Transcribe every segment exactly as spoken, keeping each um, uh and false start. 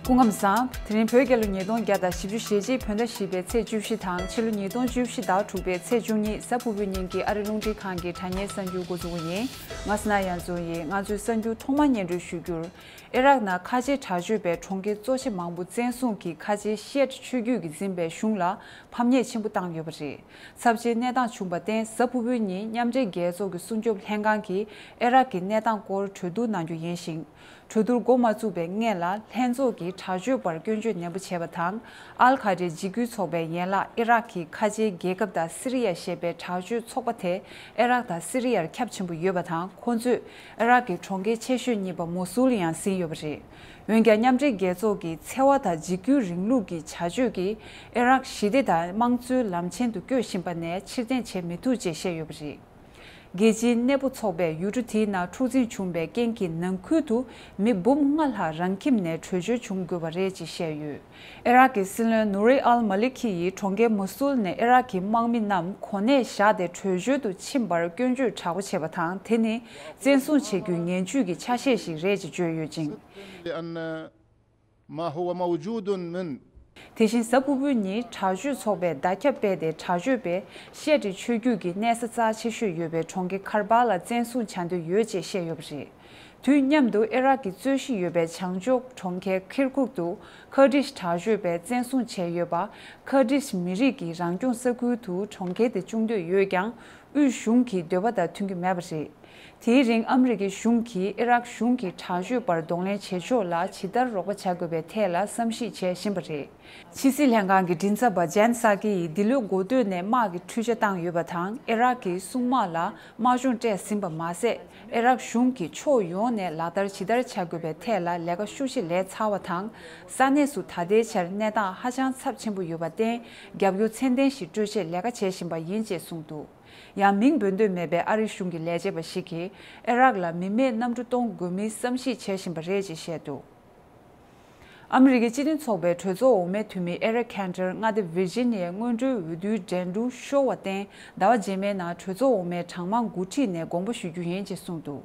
སྐུ་ཁམས་བཟང་། དེ་རིང་བོད་རྒྱལ་ལོ་ཉིས་སྟོང་བརྒྱ་དང་བཞི་བཅུ་ཞེ་གཅིག་བོད་ཟླ་བཞི་པའི་ཚེས་བཅུ་བཞི་དང་ཕྱི་ལོ་ཉིས་སྟོང་བཅུ་བཞི་ཟླ་དྲུག་པའི་ཚེས་བཅུ་གཉིས། གཟའ་ཕུར་བུའི་ཉིན་གྱི་ཨ་རི་རླུང་འཕྲིན་ཁང་གི་དྲ་བརྙན་གསར་འགྱུར་འགོ་འཛུགས་པ་ཡིན། ང་སྣ་ཡང་བཟོ་ཡིན། ང་ཚོའི་གསར་འགྱུར་ཐོག་མར་སྙན་སྒྲོན་ཞུ་རྒྱུར། ཨི་རག་ནང་ཁ་ཆེ་དྲག་སྤྱོད་པས་གྲོང་ཁྱེར་གཙོ་ཆེ་མང་པོ་བཙན་བཟུང་གིས་ཁ་ཆེ་ཤི་ཨེཊ་ཆོས་བརྒྱུད་ཀྱིས་འཛིན་པའི་གཞུང་ལ་ཕམ་ཉེས་ཆེན་པོ་བཏང་ཡོད་པ་རེད། ཚབས་ཆེའི་གནས་སྟངས་བྱུང་བར་བརྟེན། གཟའ་ཕུར་བུའི་ཉིན་མཉམ་འབྲེལ་རྒྱལ་ཚོགས་ཀྱི་སྲུང་སྐྱོབ་ལྷན་ཁང་གིས་ཨི་རག་གི་གནས་སྟངས་སྐོར་གྲོས་བསྡུར་གནང་རྒྱུ་ཡིན་ཞིང་། གྲོས་བསྡུར་འགོ་མ་བཙུགས་པའི་སྔོན་ལ་ལྷན་ཚོགས་ཀྱིས་དྲག་སྤྱོད་པར་སྐྱོན་བརྗོད་ནན་པོ་བྱས་པ་དང་། ཨལ་ཁ་ཏའི་འཇིགས་སྐུལ་ཚོགས་པའི་ཡན་ལག་ཨི་རག་གི་ཁ་ཆེའི་རྒྱལ་ཁབ་དང་སི་རི་ཡ་ཞེས་པའི་དྲག་སྤྱོད་ཚོགས་པ་དེ་ཨི་རག་དང་སི་རི་ཡར་ཁྱབ་ཆེན་པོ་ཡོད་པ་དང་། ཁོ་ཚོས་ཨི་རག་གི་གྲོང་ཁྱེར་ཆེ་ཤོས་གཉིས་པ་མོ་སུལ་ཡང་ཟིན་ཡོད་པ་རེད། འོན་ཀྱང་མཉམ་འབྲེལ་རྒྱལ་ཚོགས་ཀྱིས་འཚེ་བ་དང་འཇིགས་སྐུལ་རིང་ལུགས་ཀྱི་བྱ་སྤྱོད་ཀྱིས་ཨི་རག་ཞི་བདེ་དང་དམངས་གཙོའི་ལམ་ཆེན་དུ་བསྐྱོད་བཞིན་པ་ནས་ཕྱིར་འཐེན་བྱེད་མི་ཐུབ་ཅེས་བཤད་ཡོད་པ་རེད། རྒྱལ་སྤྱིའི་གནས་སྤོ་ཚོགས་པས་ཡུལ་གྲུ་དེའི་ནང་འཁྲུག་འཛིང་བྱུང་བའི་རྐྱེན་གྱིས་ནང་ཁུལ་དུ་མི་འབུམ་ལྔ་ལྷག་རང་ཁྱིམ་ནས་བྲོས་བྱོལ་བྱུང་དགོས་པ་རེད་ཅེས་བཤད་ཡོད། ཨི་རག་གི་སྲིད་བློན་ནུ་རི་ཨལ་མ་ལི་ཁི་ཡིས་གྲོང་ཁྱེར་མུ་སུལ་ནས་ཨི་རག་གི་དམག་མི་རྣམས་གོ་གནས་བཞག་སྟེ་བྲོས་བྱོལ་དུ་ཕྱིན་པར་སྐྱོན་བརྗོད་དྲག་པོ་བྱས་པ་དང་། དེ་ནི་བཙན་བཟུང་བྱེད་རྒྱུའི་ངན་ཇུས་ཀྱི་ཆ་ཤས་ཤིག་རེད་ཅེས་བརྗོད་ཡོད་ཅིང་། لأن ما هو موجود من དེ་བཞིན་གཟའ་ཕུར་བུའི་ཉིན་དྲག་སྤྱོད་ཚོགས་པས་བརྡ་ཁྱབ་སྤེལ་ཏེ། དྲག་སྤྱོད་པས་ཤི་ཨེཊ་ཆོས་བརྒྱུད་ཀྱི་གནས་ས་རྩ་ཆེ་ཤོས་ཡོད་པའི་གྲོང་ཁྱེར་ཁར་བྷ་ལ་བཙན་བཟུང་བྱ་འདོད་ཡོད་ཅེས་བཤད་ཡོད་པ་རེད། དུས་མཉམ་དུ་ཨི་རག་གི་རྩོད་གཞི་ཡོད་པའི་བྱང་ཕྱོགས་གྲོང་ཁྱེར་ཁིར་ཀུག་ཏུ་ཁར་ཏིཤ་དྲག་སྤྱོད་པས་བཙན་བཟུང་བྱས་ཡོད་པ། ཁར་ཏིཤ་མི་རིགས་ཀྱི་རང་སྐྱོང་ས་ཁུལ་དུ་གྲོང་ཁྱེར་དེ་བཅུག་འདོད་ཡོད་ཀྱང་། དབུས་གཞུང་གི་འདོད་པ་དང་མཐུན་གྱི་མེད་པ་རེད། དེའི་རིང་ཨ་མི་རི་ཀའི་གཞུང་གིས་ཨི་རག་གཞུང་གིས་དྲག་སྤྱོད་པར་གདོང་ལེན་བྱེད་ཕྱོགས་ལ་ཇི་ལྟར་རོགས་པ་བྱ་དགོས་པའི་ཐད་ལ་བསམ་གཞིག་བྱེད་བཞིན་པ་རེད། ཕྱི་སྲིད་ལྷན་ཁང་གི་མགྲིན་ཚབ་པ་ཇན་སཱ་ཀི་ཡིས་འདི་ལོའི་འགོ་སྟོད་ནས་དམག་གི་འཕྲུལ་ཆ་བཏང་ཡོད་པ་དང་། ཨི་རག་གི་སྲུང་དམག་ལ་དམག་སྦྱོང་སྤྲད་ཟིན་པ་མ་ཟད། ཨི་རག་གཞུང་གིས་ཕྱོགས་ཡོངས་ནས་ལག་བསྟར་ཇི་ལྟར་བྱ་དགོས་པའི་ཐད་ལ་ལས་ཀ་ཤུགས་ཆེ་ལས་ཚར་བ་དང་། ས་གནས་སུ་ད་ལྟའི་ཆར་གནས་སྟངས་ཧ་ཅང་ཚབས་ཆེན་པོ་ཡོད་པར་བརྟེན། རྒྱབ་སྐྱོར་ཚད་ལྡན་ཞིག་སྤྲོད་ཆེད་ལས་ཀ་བྱེད་བཞིན་པ་ཡིན་ཅེས་གསུངས་འདུག་ཡང་མིང་འབོད་འདོད་མེད་པའི་ཨ་རིའི་གཞུང་གི་ལས་བྱེད་པ་ཞིག་གིས་ཨི་རག་ལ་མི་མེད་གནམ་གྲུ་གཏོང་དགོས་མིན་བསམ་གཞིག་བྱེད་བཞིན་པ་རེད་ཅེས་བཤད་འདུག་ཨ་མི་རི་ཀའི་སྤྱི་མཐུན་ཚོགས་པའི་གྲོས་ཚོགས་འོག་མའི་འཐུས་མི་ཨེ་རིག་ཁན་ཏེར་མངའ་སྡེ་ཝིར་ཇི་ནི་ཡའི་སྔོན་འགྲོའི་འོས་བསྡུའི་འགྲན་བསྡུར་ཤོར་བར་བརྟེན། ཟླ་བ་རྗེས་མའི་ནང་གྲོས་ཚོགས་འོག་མའི་གྲངས་མང་འགོ་ཁྲིད་ནས་དགོངས་པ་ཞུ་རྒྱུ་ཡིན་ཅེས་གསུངས་འདུག་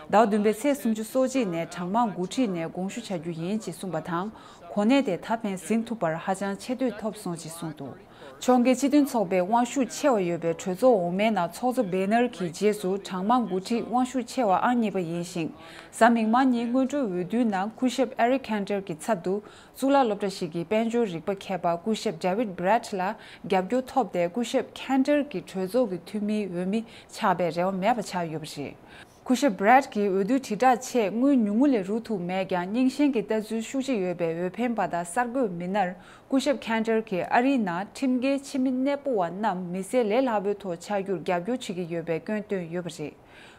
ཟླ་བ་བདུན་པའི་ཚེས་སུམ་ཅུ་སོ་གཅིག་ནས་གྲངས་མང་འགོ་ཁྲིད་ནས་དགོངས་ཞུ་བྱ་རྒྱུ་ཡིན་ཅེས་གསུངས་པ་དང་། གོ་གནས་དེ་ད་ཕན་ཟིན་ཐུབ་པར་ཧ་ཅང་ཆེ་བསྟོད་ཐོབ་སོང་ཅེས་གསུངས་འདུག་ཕྱོགས་འགལ་སྤྱི་མཐུན་ཚོགས་པའི་དབང་ཤུགས་ཆེ་བ་ཡོད་པའི་གྲོས་ཚོགས་འོག་མའི་ནང་ཚོགས་གཙོ་བེ་ནར་གྱི་རྗེས་སུ་གྲངས་མང་འགོ་ཁྲིད་དབང་ཤུགས་ཆེ་བ་ཨང་གཉིས་པ་ཡིན་ཞིང་། གཟའ་མིག་དམར་ཉིན་སྔོན་འགྲོའི་འོས་བསྡུའི་ནང་སྐུ་ཞབས་ཨེ་རིག་ཁན་ཏེར་གྱི་ཚབ་ཏུ་གཙུག་ལག་སློབ་གྲྭ་ཞིག་གི་དཔལ་འབྱོར་རིག་པ་མཁས་པ་སྐུ་ཞབས་ཌེ་ཝིད་བྷི་རེཊ་ལ་རྒྱབ་སྐྱོར་ཐོབ་སྟེ། སྐུ་ཞབས་ཁན་ཏེར་གྱི་གྲོས་ཚོགས་ཀྱི་འཐུས་མིའི་འོས་མི་ཆགས་པའི་རེ་བ་མེད་པ་ཆགས་ཡོད་པ་རེད། སྐུ་ཞབས་བྷི་རེཊ་ཀྱིས་འོས་བསྡུ་དྲིལ་བསྒྲགས་ཆེད་དངུལ་ཉུང་ངུ་ལས་རུབ་ཐུབ་མེད་ཀྱང་། རྙིང་ཞེན་གྱི་ལྟ་ཚུལ་ཤུགས་ཆེ་ཡོད་པའི་འོས་འཕེན་པ་དང་གསར་འགོད་མི་སྣར། སྐུ་ཞབས་ཁན་ཏེར་གྱིས་ཨ་རིའི་ནང་ཁྲིམས་འགལ་ཕྱི་མི་གནས་སྤོ་བ་རྣམས་མི་སེར་ལས་སླ་པོའི་ཐོག་ཆགས་རྒྱུར་རྒྱབ་སྐྱོར་བྱེད་ཀྱི་ཡོད་པའི་སྐྱོན་བཏོན་ཡོད་པ་རེད།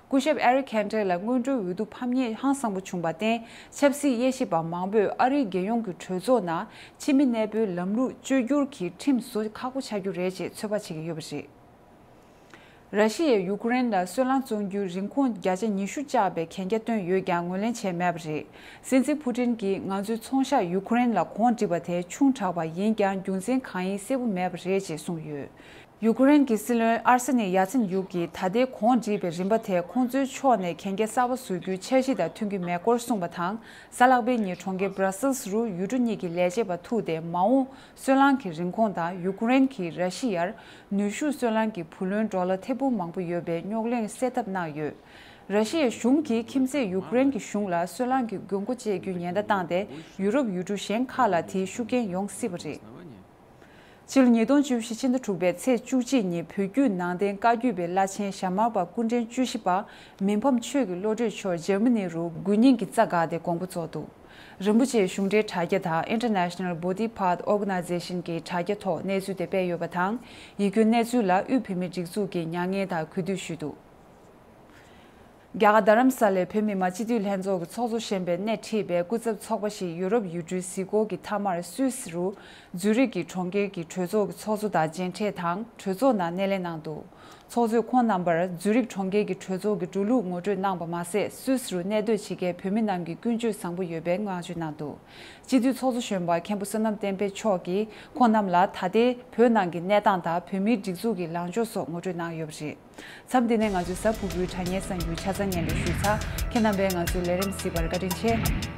སྐུ་ཞབས་ཨེ་རིག་ཁན་ཏེར་ལ་སྔོན་འགྲོའི་འོས་བསྡུ་ཕམ་ཉེས་ཧང་སངས་པོ་བྱུང་བར་བརྟེན། ཆབ་སྲིད་དབྱེ་ཞིབ་པ་མང་པོས་ཨ་རིའི་རྒྱལ་ཡོངས་ཀྱི་གྲོས་ཚོགས་ནང་ཕྱི་མི་གནས་སྤོའི་ལམ་ལུགས་བཅོས་བསྒྱུར་གྱིས་ཁྲིམས་བཟོ་ཁག་པོ་ཆགས་རྒྱུ་རེད་ཅེས་ཚོད་དཔག་བྱེད་ཀྱི་ཡོད་པ་རེད། ར་ཤི་ཡས་ཡུ་ཀེ་རེན་ལ་སོལ་རླངས་བཙོང་རྒྱུའི་རིན་གོང་བརྒྱ་ཆ་ཉི་ཤུ་བཅག་པའི་གན་རྒྱ་བཏོན་ཡོད་ཀྱང་ངོས་ལེན་བྱས་མེད་པ་རེད། སྲིད་འཛིན་ཕུ་ཏིན་གྱིས་ང་ཚོའི་ཚོང་ཤག་ཡུ་ཀེ་རེན་ལ་གོང་བསྒྲིགས་པ་དེ་ཆུང་དྲགས་པ་ཡིན་ཀྱང་རྒྱུ་མཚན་གང་ཡིན་གསལ་པོ་མེད་པ་རེད་ཅེས་གསུངས་ཡོད། ཡུ་ཀེ་རེན་གྱི་སྲིད་བློན་ཨར་སེ་ནི་ཡ་ཚིན་ཡུག་གིས་ད་ལྟའི་གོང་བསྒྲིགས་པའི་རིན་པ་དེ་ཁོང་ཚོའི་ཕྱོགས་ནས་གན་རྒྱ་གསར་པ་བཟོ་རྒྱུའི་འཆར་གཞི་དང་མཐུན་གྱི་མེད་སྐོར་གསུངས་པ་དང་། གཟའ་ལྷག་པའི་ཉིན་གྲོང་ཁྱེར་སྦྲ་སིལ་རུ་ཡུལ་གྲུ་གཉིས་ཀྱི་ལས་བྱེད་པ་ཐུག་སྟེ། མ་འོངས་སོལ་རླངས་ཀྱི་རིན་གོང་དང་ཡུ་ཀེ་རེན་གྱིས་ར་ཤི་ཡར་ནུས་ཤུགས་སོལ་རླངས་ཀྱི་བུ་ལོན་ཌོ་ལར་ཐེར་འབུམ་མང་པོ་ཡོད་པའི་རྙོག་གླེང་སེལ་ཐབས་གནང་ཡོད། ར་ཤི་ཡའི་གཞུང་གིས་ཁྱིམ་མཚེས་ཡུ་ཀེ་རེན་གྱི་གཞུང་ལ་སོལ་རླངས་ཀྱི་དགོས་མཁོ་སྤྱད་རྒྱུའི་ཉེན་བརྡ་བཏང་སྟེ། ཡུ་རོབ་ཡུལ་གྲུ་གཞན་ཁག་ལ་དེའི་ཤུགས་རྐྱེན་ཡོང་སྲིད་པ་རེད། ཕྱི་ལོ་ཉིས་སྟོང་བཅུ་བཞི་ཕྱི་ཟླ་དྲུག་པའི་ཚེས་བཅུ་གཅིག་ཉིན་བོད་བརྒྱུད་ནང་བསྟན་བཀའ་བརྒྱུད་པའི་བླ་ཆེན་ཞྭ་དམར་པ་སྐུ་ཕྲེང་བཅུ་བཞི་པ་མི་ཕམ་ཆོས་ཀྱི་བློ་གྲོས་མཆོག་འཇར་མ་ནི་རུ་དགུ་ཉིན་གྱི་རྩ་འགག་སྟེ་དགོངས་པ་རྫོགས་འདུག་རིན་པོ་ཆེའི་གཞུང་འབྲེལ་དྲ་རྒྱ་དང་International Bodhi Path Organization གྱི་དྲ་རྒྱ་ཐོག་གནས་ཚུལ་དེ་སྤེལ་ཡོད་པ་དང་། ཡིད་སྐྱོའི་གནས་ཚུལ་ལ་དབུས་བོད་མིའི་སྒྲིག་འཛུགས་ཀྱིས་མྱ་ངན་དང་གུས་འདུད་ཞུས་འདུག་རྒྱ་གར་རྡ་རམ་ས་ལའི་བོད་མི་མང་སྤྱི་འཐུས་ལྷན་ཚོགས་ཀྱི་ཚོགས་གཙོ་གཞོན་པས་སྣེ་ཁྲིད་པའི་སྐུ་ཚབ་ཚོགས་པ་ཞིག་ཡུ་རོབ་ཡུལ་གྲུའི་གཟིགས་སྐོར་གྱི་མཐའ་མར་སུད་སི་རུ་ཛུ་རིག་གི་གྲོང་ཁྱེར་གྱི་གྲོས་ཚོགས་ཀྱི་ཚོགས་གཙོ་དང་མཇལ་འཕྲད་དང་གྲོས་ཚོགས་ནང་སྣེ་ལེན་གནང་འདུག་ཚོགས་གཙོས་ཁོང་རྣམ་པར་ཛུ་རིག་གྲོང་ཁྱེར་གྱི་གྲོས་ཚོགས་ཀྱི་འགྲོ་ལུགས་ངོ་སྤྲོད་གནང་པ་མ་ཟད། སུད་སི་རུ་གནས་སྡོད་བྱེད་མཁན་བོད་མི་རྣམས་ཀྱིས་ཀུན་སྤྱོད་བཟང་པོ་ཡོད་པའི་བསྔགས་བརྗོད་གནང་འདུག་སྤྱི་འཐུས་ཚོགས་གཙོ་གཞོན་པ་མཁན་པོ་བསོད་ནམས་བསྟན་འཕེལ་མཆོག་གིས་ཁོང་རྣམས་ལ་ད་ལྟའི་བོད་ནང་གི་གནས་སྟངས་དང་བོད་མིའི་སྒྲིག་འཛུགས་ཀྱི་ལངས་ཕྱོགས་སོགས་ངོ་སྤྲོད་གནང་ཡོད་པ་རེད། མཚམས་འདི་ནས་ང་ཚོའི་གཟའ་ཕུར་བུའི་དྲ་བརྙན་གསར་འགྱུར་ཆ་ཚང་སྙན་སྒྲོན་ཞུས་ཚར། ཁྱེད་རྣམ་པས་ང་ཚོའི་ལས་རིམ་གཟིགས་པར་བཀའ་དྲིན་ཆེ།